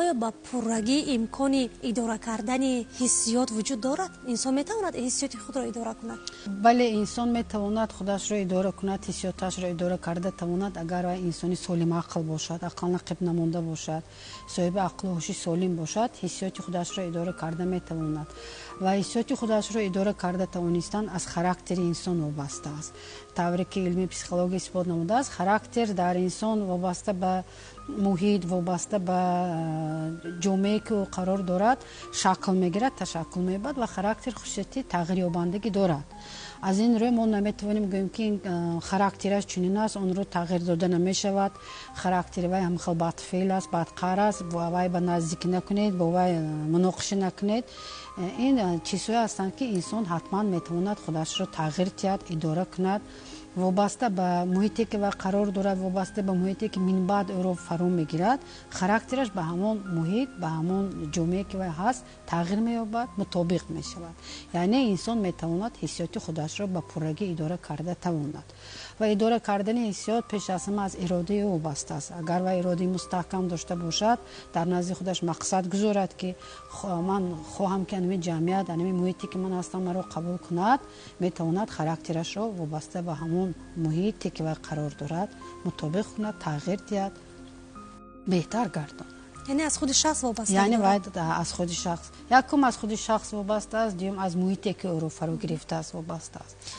Оё ба пуррагӣ имкони идора кардани ҳиссиёт вуҷуд дорад? Инсон метавонад ҳиссиёти худро идора кунад? Бале, инсон метавонад худашро идора кунад, ҳиссиёташро идора карда тавонад, агар вай инсони солимақл бошад, ақлан қиб намонда бошад, соҳиби ақлу ҳуши солим бошад, ҳиссиёти худашро идора карда метавонад. Ва ҳиссиёти худашро идора карда тавонистан аз характери инсон вобаста аст. Тавре ки илми психология исбот намудааст, характер дар инсон вобаста ба муҳит, вобаста ба ҷомеае, ки ӯ қарор дорад, шакл мегирад, ташаккул меёбад ва характер хусусияти тағйирёбандагӣ дорад. Аз ин рӯй мо наметавонем гӯем, ки характераш чунин аст, онро тағйир дода намешавад, характери вай ҳамхел бадфеъл аст, бадқаҳр аст, бо вай ба наздикӣ накунед, бо вай муноқиша накунед. Ин чизҳое ҳастанд, ки инсон ҳатман метавонад худашро тағйир диҳад, идора кунад, вобаста ба муҳите, ки вай қарор дорад, вобаста ба муҳите, ки минбаъд ӯро фаро мегирад, характераш ба ҳамон муҳит, ба ҳамон ҷомеае, ки вай ҳаст, тағйир меёбад, мутобиқ мешавад. Яъне инсон метавонад ҳиссиёти худашро ба пуррагӣ идора карда тавонад. Ва идора кардани ҳиссиёт пеш аз ҳама аз иродаи ӯ вобаста аст. Агар вай иродаи мустаҳкам дошта бошад, дар назди худаш мақсад гузорад, ки ман хоҳам, ки анами ҷамъият, анами муҳите, ки ман ҳастам, маро қабул кунад, метавонад характерашро вобаста ба ҳамон муҳите, ки вай қарор дорад, мутобиқ кунад, тағйир диҳад, беҳтар гардонад. Яъне аз худи шахс вобаста? Яъне вай аз худи шахс, якум, аз худи шахс вобаста аст, дуюм, аз муҳите, ки ӯро фаро гирифтааст, вобаста аст.